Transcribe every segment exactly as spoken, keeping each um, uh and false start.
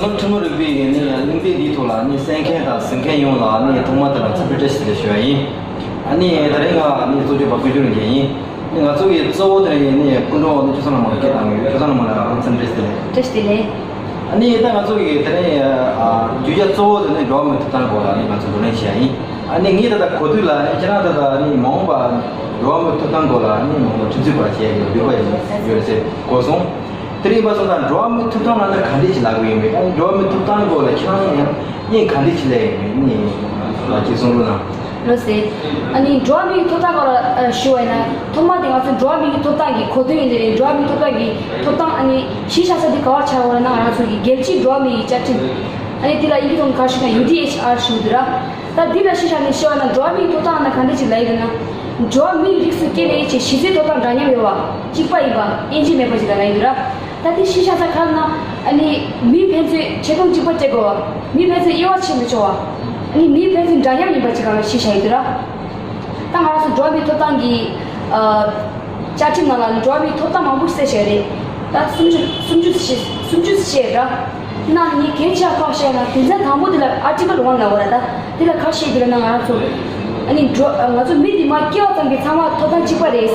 ཁྲིམས་ལུགས་རིག་པའི་ནི་གླེང་སྟེགས་འདིའི་ཐོག་ལ་ནི་གསན་མཁན་དང་གཟིགས་མཁན་ཡོངས་ལ་ནི་ཐོག་མ་དེ་ལ་འཚམས་འདྲི་བཀྲ་ཤིས་བདེ་ལེགས་ཞུ་བ་ཡིན། ཨ་ནི་དེ་རིང་ང་ནི་གཙོ་སྐྱོང་པ་ཀུན་སྒྱུར་རིན་ཆེན་ཡིན། ནི་ང་ཚོ་གི་གཙོ་བོ་དེ་ནི་སྐུ་མགྲོན་ནི་ཆོས་བཟང་ལྷ་མོ་ལགས་སྐད་བཏང་ཡོད། ཆོས་བཟང་ལྷ་མོ་ལགས་འཚམས་འདྲི་ཞུ། བཀྲ་ཤིས་བདེ་ལེགས། ཨ་ནི་ད་ང་ཚོ་གི་དེ་རིང་ཨ་བརྗོད་བྱ་གཙོ་བོ་དེ་ནི་འགྲོ་བ་མིའི་ཐོབ་ཐང་སྐོར་ལ་ནི་ང་ཚོ་བགྲོ་གླེང་བྱེད་ཡ་ཡིན། ཨ་ནི་ངས་ད་ལྟ་གོ་དུས་ལ་ནི་ཁྱེད་རང་ད་ལྟ་ནི་མ་འོངས་པ་འགྲོ་བ་མིའི་ཐོབ་ཐང་སྐོར་ལ་ནི་མ་འོངས་པ་ཁྲིམས་རྩོད་པ་བྱེད་ཡ་གི་འདོད་པ་ཡིན་ཡོད་ཟེར་གོ་སོང་། དེ་རིང་ཡིན་པ་སོང་ཙང་འགྲོ་བ་མིའི་ཐོབ་ཐང་ལབ་ན་ག་འདྲས་ཅིག་ལབ་དགོས་ཡིན་མིན། འགྲོ་བ་མིའི་ཐོབ་ཐང་སྐོར་ལ་ཁྱེད་རང་ཡང་སྙིང་ག་འདྲས་ཅིག་ལབ་ཡིན་མིན་ནི་ལ་ཅིག་གསུང་རོགས་གནང་། ལགས་སེ། ཨ་ནི་འགྲོ་བ་མིའི་ཐོབ་ཐང་སྐོར་ལ་ཞུ་བ་ཡིན་ན། ཐོག་མ་དེ་ང་ཚོ་འགྲོ་བ་མིའི་ཐོབ་ཐང་གི་གོ་དོན་ཡིན་ནི་རེད། འགྲོ་བ་མིའི་ཐོབ་ཐང་གི་ཐོབ་ཐང་ཨ་ནི་གཞི་བཞག་ས་དེ་ག་པར་ཆགས་ཡོད་ན་ང་རང་ཚོ་གི་རྒྱལ་སྤྱིའི་འགྲོ་བ་མིའི་བཅའ་ཁྲིམས། ཨ་ནི་དེ་ལ་དབྱིན་ཇིའི་ཐོག་ནས་ག་རེ་ཞུ་ན་ཡུ་ཌི་ཨེཆ་ཨར་ཞུ་གི་འདུག་ར། ད་འདི་ལ་གཞི་བཞག་ནས་བཤད་པ་ན་འགྲོ་བ་མིའི་ཐོབ་ཐང་ལབ་ན་ག་འདྲ་ཅིག་ལབ་ཡོད་ན། འགྲོ་བ་མིའི་རིགས་སུ་སྐྱེས་ནས་ཅིག་གཞི་རྩའི་ཐོབ་ཐང་འདྲ་མཉམ་ཡོད་པ། གཅིག་པ་ཡིན་པ། དབྱེ་འབྱེད་མེད་པ་ཅིག་ལ་ལབ་ཡོད་ར། ད་འདི་གཞི་བཞག་ས་ག་རེ་ན། ཨ་ནི་མི་ཕན་ཚུན་ཆེ་མཐོང་གཅིག་པ་སྤྲད་དགོས་པ། མི་ཕན་ཚུན་དབྱེ་བ་ཕྱེ་མི་ཆོག་པ། ཨ་ནི་མི་ཕན་ཚུན་འདྲ་མཉམ་ཡིན་པ་ཅིག་སྒང་ལ་གཞི་བཞག་ཡོད་ར། ད་ང་རང་ཚོ་འགྲོ་བ་མིའི་ཐོབ་ཐང་གི་ཨ་བཅའ་ཁྲིམས་ནང་ལ་ནི་འགྲོ་བ་མིའི་ཐོབ་ཐང་མང་པོ་གསལ་བཤད་རེད། ད་སུམ་ཅུ་སུམ་ཅུ་ཞེ་སུམ་ཅུ་ཞེ་ར། དེ་ནང་ནས་ངས་གལ་ཆེ་བ་ཁག་བཤད་ན་དོན་ཚན་དང་པོ་དེ་ལ་ཨར་ཊི་ཀལ་ཝན་ལབ་པ་རེད། ད་དེ་ལ་ག་རེ་བཤད་ཀྱི་རེད་ན། ང་རང་ཚོ་ཨ་ནི་འགྲོ་ང་ཚོ་མི་འདི་མར་སྐྱེ་བ་ཙམ་གྱིས་ཚང་མ་ཐོབ་ཐང་གཅིག་པ་རེད།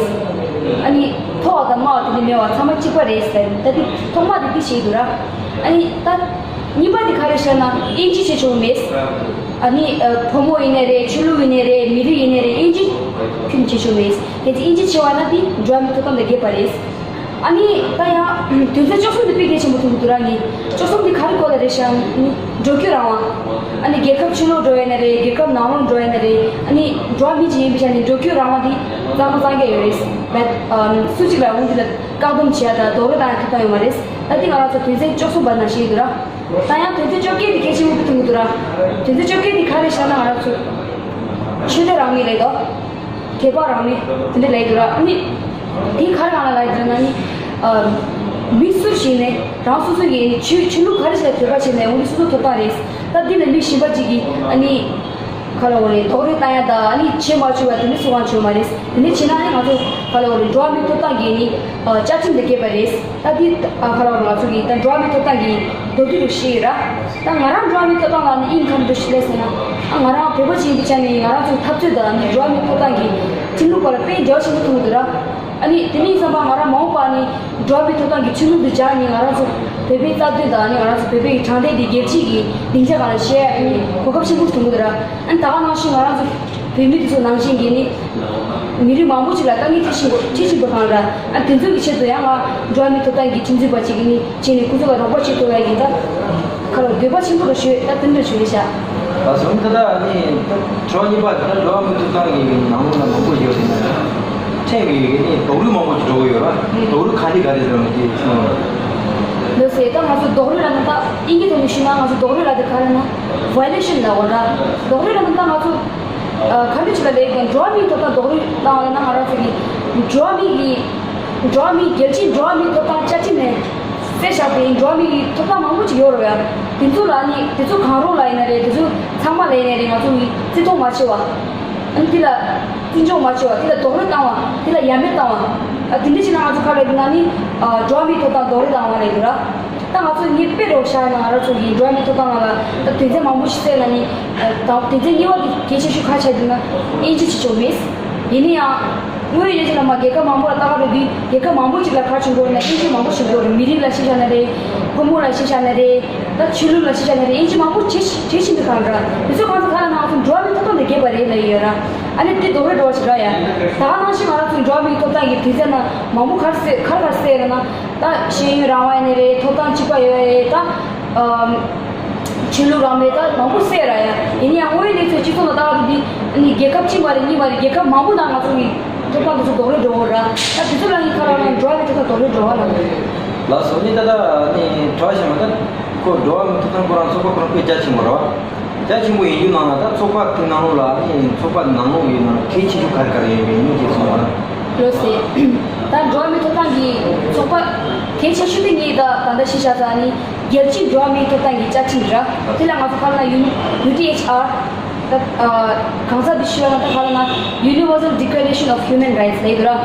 ཨ་ནི་མཐོ་བ་དང་དམའ་བ་དེ་འདྲ་མེད་པ་ཚང་མ་གཅིག་པ་རེད་ཟེར། ད་དེ་ཐོག་མ་དེ་དེ་བཤད་འདུག་ར། ཨ་ནི་ད་གཉིས་པ་དེ་ག་རེ་བཤད་ན་དབྱེ་འབྱེད་བྱེད་ཆོག་མེད། ཨ་ནི་ཨ་བུ་མོ་ཡིན་ནའི་རེད། ཆོས་ལུགས་ཡིན་ནའི་རེད། མི་རིགས་ཡིན་ནའི་རེད། དབྱེ་འབྱེད་ཁྱོན་བྱེད་ཆོག་མེད། གལ་སྲིད་དབྱེ་འབྱེད་བྱས་པ་ན་དེ་འགྲོ་བ་མིའི་ཐོབ་ཐང་དང་འགལ་བ་རེད། ཨ་ནི་ད་ཡང་དོན་ཚན་བཅུ་གསུམ་དེ་དཔེ་གལ་ཆེན་པོ་མཐོང་གི་འདུག་ར། ནི་བཅུ་གསུམ་དེ་ག་རེ་སྐོར་ལ་རེད་ཤག་ནི་འགྲོ་སྐྱོད་རང་དབང་། ཨ་ནི་རྒྱལ་ཁབ་ཕྱི་ལོགས་འགྲོ་ཡ་ན་རེད། རྒྱལ་ཁབ་ནང་ལོགས་འགྲོ་ཡ་ན་རེད། ཨ་ནི་འགྲོ་བ་མི་གཅིག་ཡིན་པའི་ཆ་ནས་འགྲོ་སྐྱོད་རང་དབང་དེ་གཙང་མ་གཙང་རྐྱང་ཡོད་རེད། བད་ཨམ་སུ་གཅིག་ལ་འོང་དུས་ལ་བཀག་སྡོམ་བྱེད་ཡ་དང་རྡོག་རོལ་བཏང་ཡ་ཐོབ་ཐང་ཡོད་མ་རེད། ད་དེ་ང་རང་ཚོ་དོན་ཚན་བཅུ་གསུམ་པ་ནང་བཤད་ཡོད་འདུག་ར། ད་ཡང་དོན་ཚན་བཅོ་བརྒྱད་དེ་གལ་ཆེན་པོ་མཐོང་གི་འདུག་ར། དོན་ཚན་བཅོ་བརྒྱད་དེ་ག་རེ་བཤད་ན་ང་རང་ཚོ་ཆོས་དད་རང་མོས་རེད་དོ། དད་པ་རང་མོས་དེ་འདྲ་ལབ་ཀྱི་འདུག་ར། ཨ་ནི་དེ་ག་རེ་ང་ལ་ལབ་ཀྱི་འདུག་ན་ནི། ཨ་མི་སུ་ཞིག་ནས་རང་སོ་སོ་ཡི་ཆོས་ཆོས་ལུགས་ག་རེ་ཞིག་ལ་དད་པ་བྱས་ནས་འོ་འདི་སོ་སོ་ཐོབ་ཐང་རེད། ད་འདི་ལ་མི་གཞན་པ་ཅིག་གིས་ཨ་ནི་ག་ལབ་དགོས་རེད། རྡོག་རོལ་བཏང་ཡ་དང་ཨ་ནི་བྱེད་མ་བཅུག་པ་དེ་འདྲ་སུ་གང་བྱུང་མ་རེད། དེ་འདྲ་བྱས་ན་ཨ་ནི་ང་ཚོ་ག་ལབ་དགོས་རེད། འགྲོ་བ་མིའི་ཐོབ་ཐང་གི་ནི་ཨ་བཅའ་ཁྲིམས་དང་འགལ་བ་རེད། ད་འདི་ཨ་ག་ལབ་དགོས་རེད། ང་ཚོ་གི་ད་འགྲོ་བ་མིའི་ཐོབ་ཐང་གི་མདོར་བསྡུས་རུ་བཤད་ཡོད་ར། ད་ང་རང་འགྲོ་བ་མིའི་ཐོབ་ཐང་ལ་ནི་དབྱིངས་ཁམས་འགྲོ་ཞིག་ལས་ཟེར་ན། ཨ་ང་རང་བོད་པ་ཅིག་ཡིན་པའི་ཆ་ནས་ང་རང་ཚོའི་འཐབ་རྩོད་དང་ནི་འགྲོ་བ་མིའི་ཐོབ་ཐང་གི་ཁྲིམས་ལུགས་སྐོར་ལ་དཔེ་འབྲེལ་བ་ཆེན་པོ་མཐོང་གི་འདུག་ར། ཨ་ནི་དེ་ནས་བསམ་པ་ང་རང་མ་འོངས་པ་ནི་འགྲོ་བ་མིའི་ཐོབ་ཐང་གི་ཁྲིམས་ལུགས་འདི་སྦྱངས་ནས་ང་རང་ཚོ་བོད་པའི་རྩ་དོན་དང་ནི་ང་རང་ཚོ་བོད་པའི་དྲང་བདེན་འདི་རྒྱལ་སྤྱི་གི་སྡིངས་ཆ་སྒང་ལ་བཤད་ཨ་ནི་གོ་སྐབས་ཆེན་པོ་མཐོང་གི་འདུག་ར། ཨ་ནི་ད་ག་ནང་བཞིན་ང་རང་ཚོ་བོད་མི་དེ་ཚོ་ནང་བཞིན་གྱི་ནི་མི་རིགས་མང་པོ་ཅིག་ལ་དཀའ་ངལ་འཕྲད་བཞིན་འདུག་འཕྲད་བཞིན་པ་གང་ར། ཨ་དེ་ཚོ་གི་ཆེད་དུ་ཡང་ང་འགྲོ་བ་མིའི་ཐོབ་ཐང་གི་ཁྲིམས་རྩོད་པ་ཅིག་གི་ནི་བྱས་ནས་ཁོ་ཚོ་ལ་རོགས་པ་བྱེད་ཐུབ་ཡ་གི་ད་ཁ་ལོ་འདོད་པ་ཆེན་པོ་རུ་ཞུས། ད་དེ་འདྲ་ཞུ་ཡི་ཤག་ད་སོང་ད་ལྟ་ནི་ད་དྲི་བ་གཉིས་པ་དེ་ད་འགྲོ་བ་མིའི་ཐོབ་ཐང་གི་ནང་ལོགས་ལ་མང་པོ་ཡོད་རེད། ཕྲན་གྱི་ནི་རྡོག་རོལ་མང་པོ་ཅིག་འགྲོ་གི་ཡོད་ར། རྡོག་རོལ་ག་འདྲ་ག་རེ་རེད་མི་དེ་ཚོ། འདུག་སེ་ད་ང་ཚོ་རྡོག་རོལ་ལབ་ན་ད་དབྱིན་ཇིའི་ཐོག་ནས་ཞུས་ན་ང་ཚོ་རྡོག་རོལ་ལབ་དེ་ག་རེ་ན་violation ལབ་དགོས་ར། རྡོག་རོལ་ལབ་ན་ད་ང་ཚོ་ཨ་ག་འདྲ་ཅིག་ལ་ལབ་དགོས། འགྲོ་བ་མིའི་ཐོབ་ཐང་རྡོག་རོལ་བཏང་བ་ལབ་ན་ང་རང་ཚོ་གི་འགྲོ་བ་མི་གི་འགྲོ་བ་མི་རྒྱལ་སྤྱིའི་འགྲོ་བ་མིའི་ཐོབ་ཐང་བཅའ་ཁྲིམས་ནས་གསལ་བཞག་པའི་འགྲོ་བ་མི་གི་ཐོབ་ཐང་མང་པོ་ཅིག་ཡོད་རེད་ཡ། དེ་ཚོ་ལ་ནི་དེ་ཚོ་གང་རུང་ལ་ཡིན་ན་རེད། དེ་ཚོ་ཚང་མ་ལ་ཡིན་ན་རེད། ང་ཚོ་གི་བརྩི་མཐོང་མ་བྱེད་པ། ཨ་ནི་དེ་ལ་བརྩི་འཇོག་མ་བྱེད་པ། དེ་ལ་རྡོག་རོལ་བཏང་བ། དེ་ལ་ཡ་མེད་བཏང་བ། ཨ་དེ་འདྲ་ཅིག་ལ་ང་ཚོ་ག་རེ་ལབ་ན་ནི་ཨ་འགྲོ་བ་མིའི་ཐོབ་ཐང་རྡོག་རོལ་བཏང་བ་ལབ་ཡོད་ར། ད་ང་ཚོ་ངས་དཔེ་རུ་བཞག་ན་ང་རང་ཚོ་གི་འགྲོ་བ་མིའི་ཐོབ་ཐང་ནང་ལ་ད་དོན་ཚན་མང་པོ་ཞིག་གསལ་ལ་ནི་ཨ་ད་དོན་ཚན་གཉིས་པ་དེ་གལ་ཆེ་ཤོས་ག་རེ་ཆགས་འདུག་ན་དབྱེ་འབྱེད་བྱེད་ཆོག་མེད། ཡིན་ན་ཡང་དངོས་ཡོད་ཅིག་ལ་མ་རྒྱལ་ཁབ་མང་པོ་ལ་ལྟ་ག་རེ་དུས་རྒྱལ་ཁབ་མང་པོ་ཅིག་ལ་ག་རེ་བྱུང་གི་ཡོད་ན་དབྱེ་འབྱེད་མང་པོ་བྱུང་གི་ཡོད་རེད། མི་རིགས་ལ་གཞི་བཞག་ན་རེད། ཕོ་མོ་ལ་གཞི་བཞག་ན་རེད། ད་ཆོས་ལུགས་ལ་གཞི་བཞག་ན་རེད། དབྱེ་འབྱེད་མང་པོ་བྱེད་བྱེད་བཞིན་པའི་སྒང་ར། དེ་ཚོ་གང་ཚོ་ག་ལ་ནང་ཚོ་འགྲོ་བ་མིའི་ཐོབ་ཐང་དང་འགལ་བ་རེད་ལབ་ཡོད་ར། ཨ་ནི་དེ་རྡོག་རོལ་འགྲོ་བ་ཞིག་ར་ཡ། ད་ག་ནང་བཞིན་ང་རང་ཚོའི་འགྲོ་བ་མིའི་ཐོབ་ཐང་གི་དུས་ཚོད་ནང་མང་པོ་ག་རེ་ག་རེ་ག་རེ་གསལ་ཡོད་ན། ད་ཤེས་ཡོན་རང་དབང་ཡིན་ནའི་རེད། ཐོབ་ཐང་གཅིག་པ་ཡོད་རེད། ད་ཨམ་ཆོས་ལུགས་རང་མོས་ད་མང་པོ་གསལ་ར་ཡ། ཡིན་ན་ཡང་དངོས་ཡོད་གནས་ཚུལ་སྤྱི་ཚོགས་ལ་ལྟ་བ་དེ་ནི་རྒྱལ་ཁབ་གཅིག་མ་རེད། གཉིས་མ་རེད། རྒྱལ་ཁབ་མང་པོ་ནང་ང་ཚོ་གི་ཐོབ་ཐང་དེ་ཚོ་རྡོག་རོལ་འགྲོ་གི་ར། ད་དེ་ཚོ་ལ་ངས་ཁ་རོག་ནས་འགྲོ་བ་མིའི་ཐོབ་ཐང་རྡོག་རོལ་འགྲོ་བ་ལ། ལགས་སོ། ནི་ད་ལྟ་ནི་དྲི་བ་བྱས་མ་ད་ཁོ་འགྲོ་བ་མིའི་ཐོབ་ཐང་ཁོ་རང་ཚོགས་པ་ཁོ་རང་དཔེ་རྒྱ་ཆེན་པོ་ར། རྒྱ་ཆེན་པོ་ཡིན་རྒྱུ་ནང་ལ་ད་ཚོགས་པ་དེ་ནང་ལོགས་ལ་ནི་ཚོགས་པ་ནང་ལོགས་ཡིན་ན་གལ་ཆེ་ཤོས་ག་རེ་ག་རེ་ཡིན་པའི་ནི་ཅིག་གསུངས་པ་ན། ལགས་སེ། ད་འགྲོ་བ་མིའི་ཐོབ་ཐང་གི་ཚོགས་པ་གལ་ཆེ་ཤོས་དེ་ངས་ད་ད་ལྟ་ཤེས་བྱ་ཙམ་ནི་རྒྱལ་སྤྱིའི་འགྲོ་བ་མིའི་ཐོབ་ཐང་གི་བཅའ་ཁྲིམས་ར། དེ་ལ་ང་ཚོ་ཁ་ན་ཡུ་ཡུ་ཌི་ཨེཆ་ཨར། ད་ཨ་གང་ཟག་དེ་ཤོད་ན་ད་ག་རེ་ན་Universal Declaration of Human Rights ལབ་ཡོད་ར།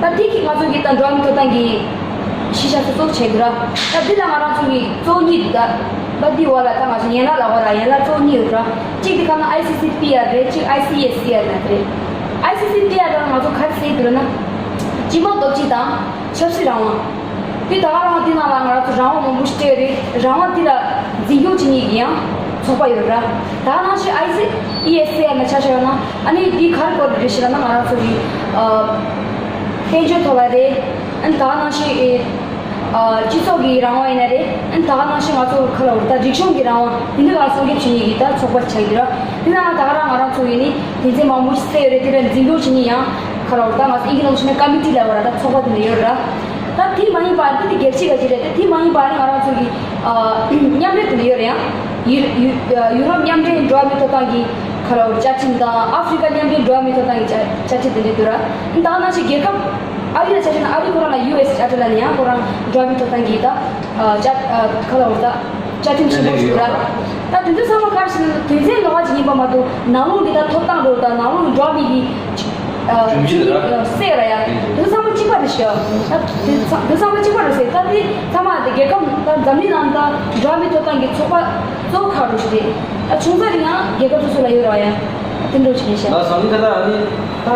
ད་དེ་གི་ང་ཚོ་གི་ད་འགྲོ་བ་མིའི་ཐོབ་ཐང་གི་ གཞི་བཞག་ས་གཙོ་བོ་བྱས་འདུག་ར། ད་འདི་ལ་ང་རང་ཚོ་གི་གཙོ་བོ་གཉིས་འདུག་ད། ད་འདི་བ་ལ་ད་ང་ཚོ་ཡན་ལག་ལ་བ་ར་ཡན་ལག་གཙོ་བོ་གཉིས་ཡོད་ར། གཅིག་འདི་ཁ་ན་ཨའི་སི་སི་པི་ཨར་རེད། གཅིག་ཨའི་སི་ཨེ་སི་སི་ཨར་ན་རེད། ཨའི་སི་སི་པི་ཨར་ལ་ང་ཚོ་ག་རེ་ཟེར་འདུག་ལབ་ན། སྤྱི་དམངས་སྟོབས་ཆེན་དང་ཆབ་སྲིད་རང་དབང་། དེ་ད་ག་རང་དབང་དེ་ནང་ལ་ང་རང་ཚོ་རང་དབང་མང་པོ་ཞིག་སྤྲད་ཡོད་རེད། རང་དབང་དེ་ལ་འཛིན་སྐྱོང་བྱེད་མཁན་གྱི་ཡང་ཚོགས་པ་ཡོད་ར། ད་ག་ནང་བཞིན་ཨའི་སི་ཨེ་སི་ཨར་ན་ཆ་བཞག་ན་ཨ་ནི་འདི་ག་རེ་སྐོར་རེད་ཞེ་ན་ང་རང་ཚོ་གི་ཨ་དཔལ་འབྱོར་ཐོག་ལ་རེད། ཨ་ནི་ད་ག་ནང་བཞིན་ཨེ། ཨ་སྤྱི་ཚོགས་ཀྱི་རང་དབང་ཡིན་ན་རེད། ཨ་ནི་ད་ག་ནང་བཞིན་ང་ཚོ་ག་ལ་འོ་ད་རིག་གཞུང་གི་རང་དབང་དེ་འདྲ་ལ་སྲུང་སྐྱོབ་བྱེད་མཁན་གྱི་ད་ཚོགས་པ་ཆགས་ཀྱི་ར། དེ་ནང་ད་ག་རང་ང་རང་ཚོ་ཡིན་ནི་དོན་ཚན་མང་པོ་ཞིག་གསལ་ཡོད་རེད། དེ་ལ་འཛིན་སྐྱོང་བྱེད་མཁན་ཡང་ག་ལ་འོ་ད་ང་ཚོ་ཨིན་ཇི་ནང་བཤད་ན་ཀ་མི་ཊི་ལབ་པ་ར། ད་ཚོགས་པ་དེ་འདྲ་ཡོད་ར། ད་དེ་མ་ཡིན་པ་དེ་དེ་གལ་ཆེ་ག་ཅིག་རེད། ད་དེ་མ་ཡིན་པ་ནི་ང་རང་ཚོ་གི་ཨ་མཉམ་འབྲེལ་དེ་འདྲ་ཡོད་རེད་ཡང་། ཡུ་ཡུ་ཡུ་རོབ་མཉམ་འབྲེལ་འགྲོ་བ་མིའི་ཐོབ་ཐང་གི་ག་ལ་འོ་བཅའ་ཁྲིམས་དང་ཨ་ཧྥི་རི་ཀ་མཉམ་འབྲེལ་འགྲོ་བ་མིའི་ཐོབ་ཐང་གི་བཅའ་བཅའ་ཁྲིམས་དེ་འདྲ་འདུག་ར། ད་ག་ནང་བཞིན་རྒྱལ་ཁབ་ཨ་རི་ལ་ཆ་བཞག་ན་ཨ་རི་ཁོ་རང་ལ་ཡུ་ཨེ་སི་ཅར་ཊར་ལབ་ནས་ཡང་ཁོ་རང་འགྲོ་བ་མིའི་ཐོབ་ཐང་གི་ད་ཨ་བཅའ་ཨ་ག་ལ་འོ་ད་བཅའ་ཁྲིམས་ཆེན་པོ་ཞིག་ར། ད་དེ་ཚོ་ཚང་མ་ག་རེ་ཟེར་ན་དོན་ཚན་ལོགས་ཀ་ཅིག་ཡིན་པ་མ་གཏོགས་ནང་ལོགས་ཀྱི་ད་ཐོབ་ཐང་རེད་དང་ནང་ལོགས་ཀྱི་འགྲོ་བ་མི་གི་ཨ་སྒྲོམ་གཞི་རེད་ར། གསལ་ར་ཡ། དེ་ཚོ་ཚང་མ་གཅིག་པ་རེད་ཤག་ད་དེ་ཚང་དེ་ཚང་མ་གཅིག་པ་རེད་ཟེར། ད་དེ་ཚང་མ་དེ་རྒྱལ་ཁབ་ད་འཛམ་གླིང་ནང་ད་འགྲོ་བ་མིའི་ཐོབ་ཐང་གི་ཚོགས་པ་གཙོ་བོ་ཁག་རུ་ཞིག་རེད། ད་ཆུང་ཙག་རེད་ཡང་རྒྱལ་ཁབ་སོ་སོ་ལ་ཡོད་ར་ཡ། དེ་འདྲ་ཞིག་རེད་ཤག་ལགས་སོ། ནི་ད་ལྟ་ནི་ད་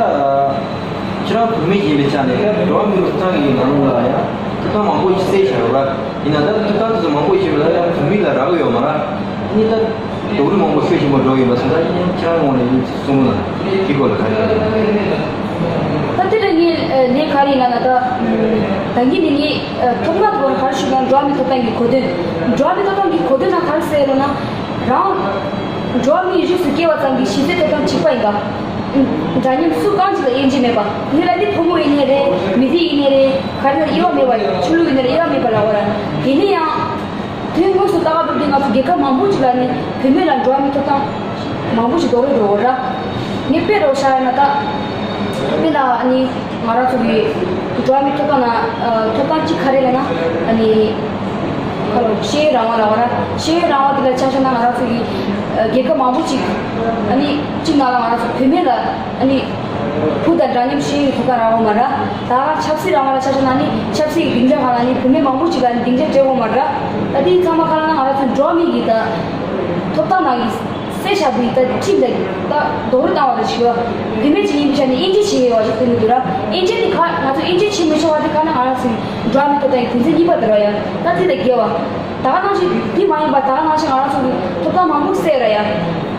ཁྱེད་རང་བོད་མི་ཡིན་པའི་ཆ་ནས་ད་འགྲོ་བ་མིའི་ཐོབ་ཐང་གི་ནང་ལོགས་ལ་ཡང་ཐོབ་ཐང་མང་པོ་ཞིག་གསལ་བཞག་ཡོད་ར། ཡིན་ན་ད་ཐོབ་ཐང་དེ་ཚོ་མང་པོ་ཞིག་ལ་ཡང་བོད་མི་ལ་རག་གི་ཡོད་མ་ར། ནི་ད་རྡོག་རོལ་མང་པོ་ཤུགས་ཆེན་པོ་འགྲོ་ཡིན་པ་སོང་ད་ཡིན་ཁྱེད་རང་ངོས་ནས་ཡིན་གསུང་གི་ན་དེའི་སྐོར་ལ་ག་རེ། ད་དེ་ལ་ངས་ལན་ག་རེ་ཡིན་ན་ད་ད་གིན་ནི་ངས་ཐོག་མ་དེ་ག་རེ་ཞུས་ན་འགྲོ་བ་མིའི་ཐོབ་ཐང་གི་གོ་དོན། འགྲོ་བ་མིའི་ཐོབ་ཐང་གི་གོ་དོན་ལ་ག་རེ་གསལ་ཡོད་ན། རང་འགྲོ་བ་མིའི་རིགས་སུ་སྐྱེས་པ་ཙམ་གྱི་གཞི་རྩའི་ཐོབ་ཐང་གཅིག་པ་ཡིན་པ། འདྲ་མཉམ་སུ་གང་ཅིག་ལ་དབྱེ་འབྱེད་མེད་པ། དེ་ལ་ནི་ཕོ་མོ་ཡིན་ནའི་རེད། མི་རིགས་ཡིན་ནའི་རེད། ག་རེ་ལ་དབྱེ་བ་མེད་པ་ཡིན། ཆོས་ལུགས་ཡིན་ནའི་རེད། དབྱེ་བ་མེད་པ་ལ་འོ་ར། དེ་ནི་ཡང་དོན་དངོས་སུ་ལྟ་བ་ཕེབས་དུས་ང་ཚོ་རྒྱལ་ཁབ་མང་པོ་ཅིག་ལ་ནི་བུད་མེད་ལ་འགྲོ་བ་མིའི་ཐོབ་ཐང་མང་པོ་ཞིག་རྡོག་རོལ་འགྲོ་འོ་ར། ངས་དཔེ་རུ་བཞག་ཡོད་ན་ད་དཔེར་ན་ནི་ང་རང་ཚོ་གི་འགྲོ་བ་མིའི་ཐོབ་ཐང་ན་ཐོབ་ཐང་གཅིག་ག་རེ་ལབ་ན་ནི་ཁ་ལོ་ཤེས་ཡོན་རང་དབང་ལ་འོ་ར། ཤེས་ཡོན་རང་དབང་དེ་ལ་ཆ་བཞག་ན་ང་རང་ཚོ་གི་རྒྱལ་ཁབ་མང་པོ་ཅིག་ནི་གཅིག་ནང་ལ་ང་རང་ཚོ་བུད་མེད་ལ་ནི་བུ་དང་འདྲ་མཉམ་ཤེས་ཡོན་ཐོབ་ཐང་རག་ཡོད་མ་ར། ད་ག་ཆབ་སྲིད་རང་དབང་ལ་ཆ་བཞག་ན་ནི་ཆབ་སྲིད་ཀྱི་སྡིངས་ཆ་སྒང་ལ་ནི་བུད་མེད་མང་པོ་ཞིག་ལ་ནི་སྡིངས་ཆ་སྤྲད་ཡོད་མ་ར། ད་དེ་ཚང་མ་ག་ལ་ན་ང་རང་ཚོ་འགྲོ་བ་མི་གི་ད་ཐོབ་ཐང་ནང་གི་གསལ་བཞག་པའི་ད་ཁྲིམས་ལ་ད་རྡོག་རོལ་བཏང་བ་རེད་ཞུ་བ། བུད་མེད་ཅིག་ཡིན་པའི་ཆ་ནས་དབྱེ་འབྱེད་བྱེད་ཡོད་པ་ཞིག་དེ་མི་འདུག་ར། དབྱེ་འབྱེད་དེ་ག་ང་ཚོ་དབྱེ་འབྱེད་བྱེད་མི་ཆོག་པ་དེ་ག་ན་ང་རང་ཚོའི་འགྲོ་བ་མི་ཐོབ་ཐང་གི་དོན་ཚན་གཉིས་པ་དེ་ར་ཡ། ད་དེ་ལ་འགལ་བ། ད་ག་ནང་བཞིན་དེ་མ་ཡིན་པ་ད་ག་ནང་བཞིན་ང་རང་ཚོ་གི་ཐོབ་ཐང་མང་པོ་གསལ་ར་ཡ།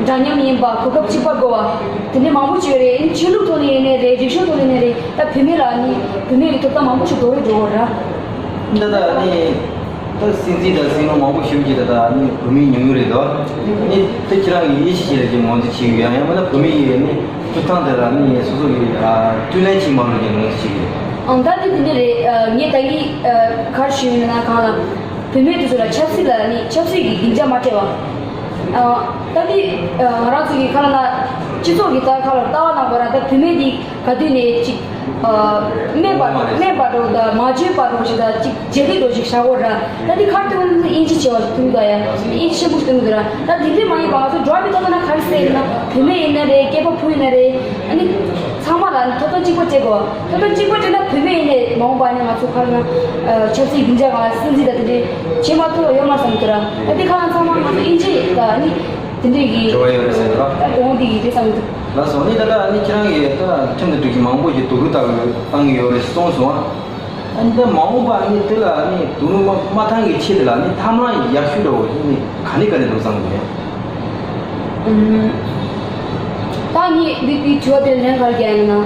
འདྲ་མཉམ་ཡིན་པ། གོ་སྐབས་གཅིག་པ་དགོས་པ། དེ་འདྲའི་མང་པོ་ཅིག་ཡོད་རེད། ཨ་ནི་ཆོས་ལུགས་ཐོག་ནས་ཡིན་ནའི་རེད། རིག་གཞུང་ཐོག་ནས་ཡིན་ནའི་རེད། ད་བུད་མེད་ལ་ཨ་ནི་བུད་མེད་ཀྱི་ཐོབ་ཐང་མང་པོ་ཞིག་རྡོག་རོལ་འགྲོ་གི་ཡོད་ར། འདི་ད་ཨ་ནི་ད་སྲིད་འཛིན་དང་སྲིད་བློན་མང་པོ་ཞིག་གིས་ད་ཨ་ནི་བུད་མེད་ཉུང་ཉུང་རེད་དོ། ཨ་ནི་ད་ཁྱེད་རང་གིས་དབྱེ་ཞིབ་བྱས་ལ་ཅིག་ངོས་འཛིན་བྱེད་ཀྱི་ཡོད། ཡང་མིན་ན་བུད་མེད་ཀྱི་ཨ་ནི་ཐོབ་ཐང་དེ་ལ་ཨ་ནི་སོ་སོ་གིས་ཨ་རྩོད་ལེན་བྱེད་མ་རུང་ཅིག་ངོས་འཛིན་བྱེད་ཀྱི་ཡོད། ཨང་། ད་དེ་དེ་འདྲ་རེད། ཨ་ངས་ད་གིན་ཨ་ག་རེ་ཞུས་ཡོད་ན་གང་ལ། བུད་མེད་དེ་ཚོ་ལ་ཆབ་སྲིད་ལ་ནི་ཆབ་སྲིད་ཀྱི་སྡིངས་ཆ་མ་སྤྲད་པ། ཨ་ད་དེ་ཨ་ང་རང་ཚོ་གི་ཁ་ལ་ན་སྤྱི་ཚོགས་ཀྱི་ད་ཁ་ལ་ལྟ་བ་ནང་པ་ར། ད་བུད་མེད་དེ་ག་དུས་ནས་ཅིག་ཨ་སྨད་པ་སྨད་པ་འདྲ་བོ་དང་མ་བརྗོད་པ་འདྲ་བོ་ཞིག་དང་ཅིག་བརྗེད་ལུས་འདྲ་བོ་ཞིག་བཞག་གོ་ར། ད་དེ་ཁར་དུ་དབྱེ་འབྱེད་བྱས་པ་ཞིག་མཐོང་གི་འདུག་ཡ། དབྱེ་འབྱེད་ཆེན་པོ་ཞིག་མཐོང་གི་འདུག་ར། ད་དེ་འདྲས་མ་ཡིན་པ་ང་ཚོ་འགྲོ་བ་མིའི་ཐོབ་ཐང་ན་ག་རེ་གསལ་ཡིན་ན་བུད་མེད་ཡིན་ན་རེད། སྐྱེས་པ་ཕོ་ཡིན་ན་རེད། ཨ་ནི་ཚང་མ་ལ་ཐོབ་ཐང་གཅིག་པ་སྤྲད་དགོས། ཐོབ་ཐང་གཅིག་པ་སྤྲད་ན་བུད་མེད་ཡིན་ནའི་མ་འོངས་པ་ནས་ང་ཚོ་ཁ་ལ་ཆབ་སྲིད་སྡིངས་ཆ་སྒང་ལ་སྲིད་འཛིན་དང་དེ་འདྲའི་བྱེད་མ་ཐུབ་པ་ཡོད་མ་བསམ་གྱི་ར། ད་དེ་ཁ་ལ་ཚང་མ་ང་ཚོ་དབྱེ་འབྱེད་དང་ནི་དེ་འདྲའི་གི་འབྲེལ་བ་ཡོད་རེད་ཟེར་ར། ད་དེ་འོང་དེ་གི་རེད་བསམ་གྱི་འདུག་ལགས་སོ། ནི་ད་ལྟ་ནི་ཁྱེད་རང་གིས་ད་ཁྲིམས་དང་འགྲིག་གི་མང་པོ་ཞིག་རྡོག་རོལ་བཏང་གི་ཡོད་རེད་གསུངས་སོང་ཨ། ཨ་ནི་ད་མ་འོངས་པ་ཨ་ནི་དེ་ལ་ཨ་ནི་རྡོག་རོལ་མ་མ་བཏང་གི་ཆེད་དེ་ལ་ཨ་ནི་ཐབས་ལམ་ཡག་ཤོས་འདྲ་བོ་ཨ་ནི་ག་ནས་ག་ནས་འདུག་བསམ་གྱི་ཡོད། ཨུམ། ད་ངས་འདི་འདི་དྲི་བ་དེར་ལན་ག་རེ་རྒྱག་ཡིན་ན།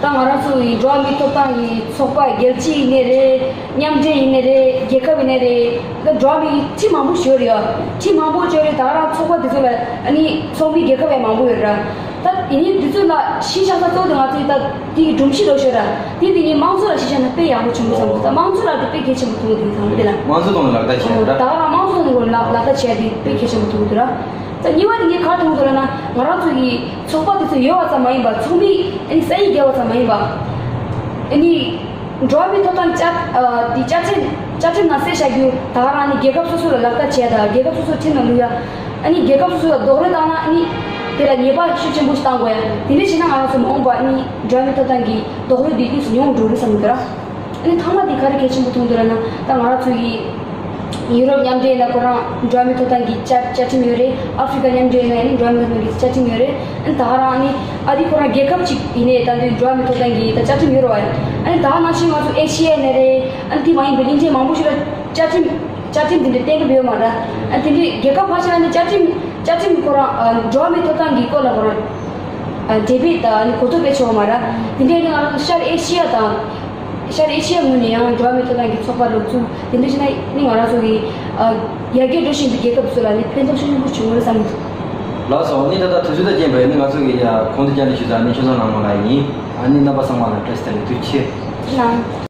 ད་ང་རང་ཚོ་ཡི་འགྲོ་བ་མིའི་ཐོབ་ཐང་གི་ཚོགས་པ་རྒྱལ་སྤྱི་ཡིན་ནའི་རེད། མཉམ་འབྲེལ་ཡིན་ནའི་རེད། རྒྱལ་ཁབ་ཡིན་ནའི་རེད། ད་འགྲོ་བ་མིའི་ཁྲིམས་མང་པོ་ཞིག་ཡོད་རེད་ཡ། ཁྲིམས་མང་པོ་ཅིག་ཡོད་རེད། ད་ག་རང་ཚོགས་པ་དེ་ཚོ་ལ་ཨ་ནི་ཚོགས་མི་རྒྱལ་ཁབ་ཡང་མང་པོ་ཡོད་རེད། ད་ཡིན་ནའི་དེ་ཚོ་ལ་གཞི་བཞག་ས་གཙོ་བོ་དེ་ང་ཚོའི་ད་དེ་གི་སྒྲོམ་གཞི་ལོ་ཤོད་ར། དེ་དེ་ངས་དམངས་གཙོ་ལ་གཞི་བཞག་ན་དཔེ་ཡག་པོ་བྱུང་འདུག་བསམ་གྱི་འདུག་ད་དམངས་གཙོ་ལ་དེ་དཔེ་གལ་ཆེན་པོ་མཐོང་གི་འདུག་ད་དེ་ལ། དམངས་གཙོ་ཐོག་ནས་ལག་བསྟར་བྱས་ད་ར། ད་ག་རང་དམངས་གཙོ་ཐོག་ནས་ལག་ལག་བསྟར་བྱས་དེ་དཔེ་གལ་ཆེན་པོ་མཐོང་གི་འདུག་ར། ད་གཉིས་པ་དེ་ངས་ག་རེ་མཐོང་གི་འདུག་ལབ་ན་ང་རང་ཚོ་གི་ཚོགས་པ་དེ་ཚོ་ཡོད་པ་ཙམ་མ་ཡིན་པར་ཚོགས་མི་ཨ་ནི་ས་ཡིག་བརྒྱབ་པ་ཙམ་མ་ཡིན་པར་ཨ་ནི། འགྲོ་བ་མིའི་ཐོབ་ཐང་བཅའ་ཨ་དེ་བཅའ་ཁྲིམས་བཅའ་ཁྲིམས་ནང་གསལ་བཞག་རྒྱུ་ད་ག་རང་ནི་རྒྱལ་ཁབ་སོ་སོ་ལ་ལག་བསྟར་བྱས་དང་རྒྱལ་ཁབ་སོ་སོ་ཁྲིམས་ནང་བླུག་ཡ། ཨ་ནི་རྒྱལ་ཁབ་སོ་སོ་ལ་རྡོག་རོལ་བཏང་ན་ཨ་ནི་དེ་ལ་ཉེས་པ་ཤུགས་ཆེན་པོ་ཞིག་བཏང་དགོས་ཡ། དེ་འདྲ་བྱས་ན་ང་རང་ཚོ་མ་འོངས་པ་ཨ་ནི་འགྲོ་བ་མིའི་ཐོབ་ཐང་གི་རྡོག་རོལ་དེ་དུས་སུ་ཉུང་འགྲོ་རེད་བསམ་གྱི་འདུག་ར། ཨ་ནི་ཐ་མ་དེ་ག་རེ་གལ་ཆེན་པོ་མཐོང་འདུག་ལབ་ན། ད་ང་རང་ཚོ་ཡི་ཡུ་རོབ་མཉམ་འབྲེལ་ལ་ཁོ་རང་འགྲོ་བ་མིའི་ཐོབ་ཐང་གི་བཅའ་བཅའ་ཁྲིམས་ཡོད་རེད། ཨ་ཧྥི་རི་ཀ་མཉམ་འབྲེལ་ལ་ཡང་འགྲོ་བ་མིའི་ཐོབ་ཐང་གི་བཅའ་ཁྲིམས་ཡོད་རེད། ཨ་ནི་ད་ག་རང་ཨ་ནི་ཨ་རི་ཁོ་རང་རྒྱལ་ཁབ་ཅིག་ཡིན་ནའི་ད་དུང་འགྲོ་བ་མིའི་ཐོབ་ཐང་གི་ད་བཅའ་ཁྲིམས་ཡོད་རེད་བ། ཨ་ནི་ད་ག་ནང་བཞིན་ང་ཚོ་ཨེ་ཤི་ཡ་ནས་རེད། ཨ་ནི་དེ་མ་ཡིན་པའི་གླིང་ཕྲན་མང་པོ་ཞིག་ལ་བཅའ་ཁྲིམས་བཅའ་ཁྲིམས་དེ་འདྲ་གཏན་འབེབས་ཡོད་མ་རེད། ཨ་ནི་དེ་འདྲའི་རྒྱལ་ཁབ་ཁ་ཤས་ལ་ནི་བཅའ་ཁྲིམས་བཅའ་ཁྲིམས་ཁོ་རང་ཨ་འགྲོ་བ་མིའི་ཐོབ་ཐང་གི་སྐོར་ལ་ཁོ་རང་ཨ་འབྲེལ་བའི་ད་ཨ་ནི་གོ་རྟོགས་སྤེལ་ཆོག་མ་རེད། དེ་འདྲའི་ནི་ང་རང་ཚོ་ཤར་ཨེ་ཤི་ཡ་དང་། ཤར་ཨེ་ཤི་ཡ་ངོས་ནས་ཡང་འགྲོ་བ་མིའི་ཐོབ་ཐང་གི་ཚོགས་པ་རུ་བཙུགས། དེ་འདྲ་བྱས་ན་ནི་ང་རང་ཚོ་གི་ཨ་ཡར་རྒྱས་འགྲོ་བཞིན་པའི་རྒྱལ་ཁབ་ཚོ་ལ་ནི་ཕན་ཐོགས་ཤུགས་ཆེན་པོ་བྱུང་ངོས་བསམ་གྱི་འདུག་ལགས་སོ། ནི་ད་ལྟ་དུས་ཚོད་དང་རྐྱེན་པས་ནི་ང་ཚོ་གི་ཡ་གོང་དུ་བཅར་འདྲི་ཞུ་ས་ནི་ཆོས་བཟང་ནག་མོ་ལགས་ཡིན། ཨ་ནི་རྣམ་པ་ཚང་མ་ལ་བཀྲ་ཤིས་བདེ་ལེགས། ཐུགས་རྗེ་ཆེ། ལགས།